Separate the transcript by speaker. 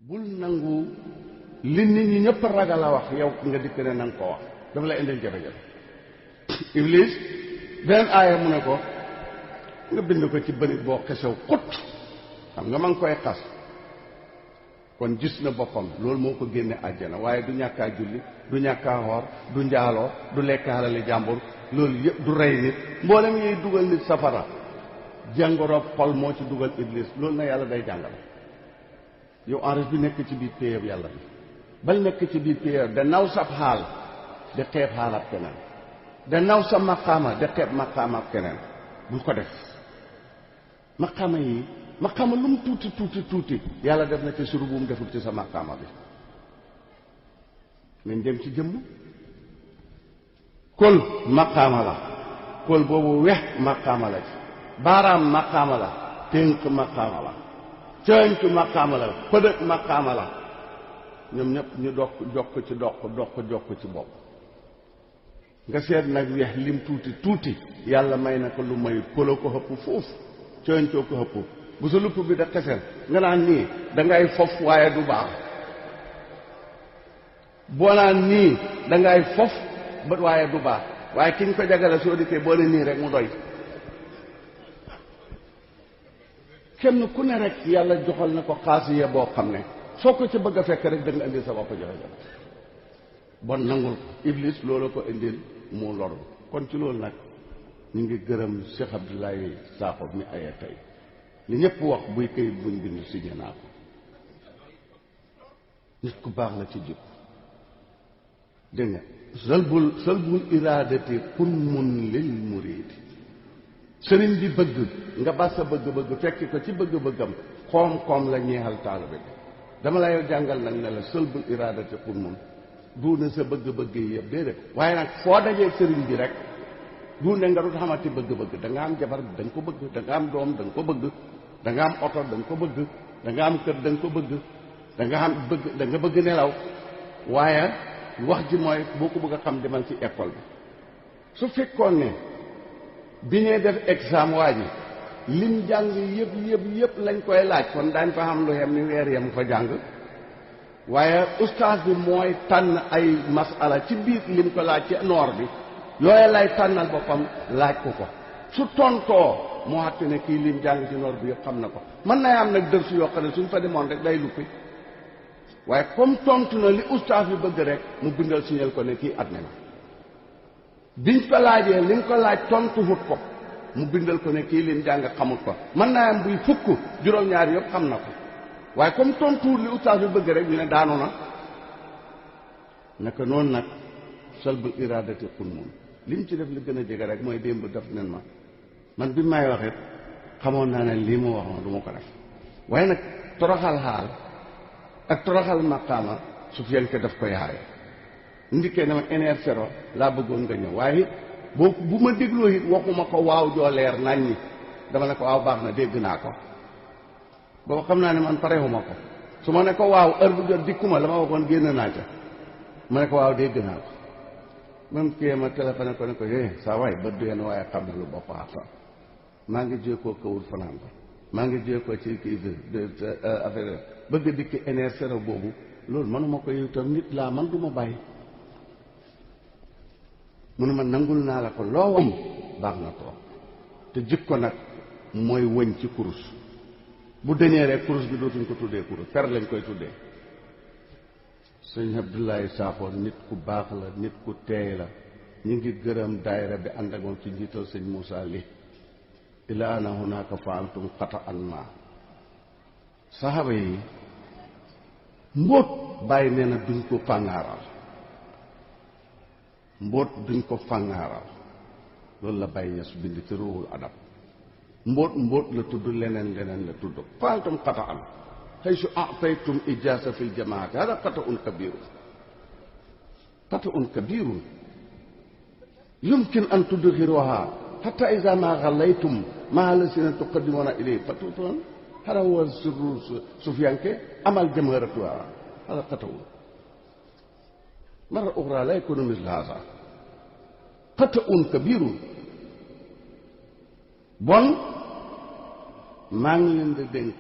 Speaker 1: bul nangu li nit ñi ñëpp ragal a wax yow nga dikk ne nanga ko wax dafa lay indil jafe-jafe. Iblis beneen aaya mu ne ko nga bind ko ci bënit boo xesew xut xam nga ma ngi koy xas kon gis na boppam loolu moo ko génne àjjana waaye du ñàkkaa julli du ñàkkaa xoor du njaaloo du lekk alali jàmbur loolu yëpp du rey nit mboolem yiy dugal nit safara jàngoro xol moo ci dugal Iblis loolu na yàlla day jàngale yow enrage bi nekk ci biir péyab yàlla bi bal nekk ci biir péyab da naw sab xaal de xeeb xaalab keneen da naw sa maqaama de xeeb maqaama keneen bul ko def maqaama yi maqaama lu mu tuuti tuuti tuuti yàlla def na ci suru bu mu deful ci sa maqaama bi nañ dem ci jëmm kol maqaama la kol boobu wex maqaama la ci baaraam maqaama la tënk maqaama la cënc maqaama la pëdëg maqaama la ñoom ñëpp ñu jokk ci jokk ci bopp nga seet nag weex lim tuuti tuuti yàlla may na ko lu may pëla ko xëpp foofu cëncoo ko xëpp bu sa lupp bi da xesel nga naan nii dangay fof waaye du baax boo naan nii dangay fof bët waaye du baax waaye ki ñu ko jagale soo dikkee boo ne nii rek mu doy kenn ku ne rek yàlla joxal na ko xaasiya boo xam ne soo ko ci bëgg a fekk rek da nga indil sa bopp jafe-jafe bon nangul ko Iblis loolu ko indil mu lor kon ci loolu nag ñu ngi gërëm Cheikh Abdoulaye Sakho mi aye tey li ñëpp wax buy këyit buñ bind signé naa ko nit ku baax la ci jikko dégg nga salbul iradati kun mun lil muridi sëriñ bi bëgg nga bas sa bëgg-bëgg fekki ko ci bëgg-bëggam koom-koom la ñeexal taalibe bi dama lay jàngal nag ne la salbul iradati kun mun duuna sa bëgg-bëgg yi yëpp déedéet waaye nag foo dajee sëriñ bi rek duune nga dut xamati bëgg-bëgg da nga am jabar da nga ko bëgg da nga am doom da nga ko bëgg da nga am oto da nga ko bëgg da nga am kër da nga ko bëgg da nga am bëgg da nga bëgg nelaw waaye wax ji mooy boo ko bëgg a xam demal ci école bi su fekkoon ne bi ñuy def examen waa ji lim jàng yëpp lañ koy laaj kon daañ fa xam lu yem ni weer yam fa jàng waaye ustaas bi mooy tànn ay masala ci biir lim ko laaj ci noor bi yooye lay tànnal boppam laaj ko su tontoo moo xatte ne kii lim jàng ci noor bi yëpp xam na ko mën na am nag dërsu yoo xam ne suñ fa demoon rek day luppi waaye comme tontu na li ustaas bi bëgg rek mu bindal signal ko ne kii adme na biñ ko laajee liñ ko laaj tontu hut ko mu bindal ko ne kii lim jàng xamut ko mën naa am buy fukk juróom-ñaar yëpp xam na ko waaye comme tontuwul li ustaas bi bëgg rek ñu ne daanu na naka noonu nag salbul iradati xun moom li mu ci def li gën a jege rek mooy démb def nen ma man bi may waxit xamoon naa ne lii mu waxoon du ma ko def waaye nag toroxal xaal ak toroxal maqaama su fiyanke daf ko yaaye ndikkee ne ma NR0 laa bëggoon nga ñëw waaye it bu ma dégloo it waxuma ko waaw joo leer nañ ñi dama ne ko waaw baax na dégg naa ko boobu xam naa ne man parewuma ko su ma ne ko waaw heure bu jot dikkuma la ma waxoon génn naa ca ma ne ko waaw dégg naa ko même kii ma téléphoné ko ne ko saa waay bët duyeen waaye xam na lu bopp fa maa ngi jiyee koo kawul fanaan ba maa ngi jiyee ko ci kii affaire bëgg dikki NR0 boobu loolu manuma ko yow itam nit laa man du ma bàyyi mu ne ma nangul naa la ko loo wam baax na trop te jikko nag mooy wëñ ci kurus bu deñee rek kurus bi dootuñ ko tuddee kurus per lañ koy tuddee sëñ Abdoulaye Sakho nit ku baax la nit ku teey la ñu ngi gërëm daayira bi ànd ak moom ci njiital sëñ Moussa Li ila ana hunaka faaltum xata an ma saxaaba yi mbóot bàyyi nee na duñ ko fàngaaral mbóot duñ ko fàngaaral loolu la bàyyi ña su bind ci ruuxul adab mbóot la tudd leneen la tudd faaltum xata an haysu a'taytum ijaasa fil jamaati hada xata'un kabirun yumkin an tudxiruha hatta iza ma xallaytum ma lasina tuqaddimuna ilayhi fatutun hada huwa sirru sufiyanke amal jamharatuha hada xata'un marra uxra la yakunu misla hada xata'un kabirun bon maa ngi leen di dénk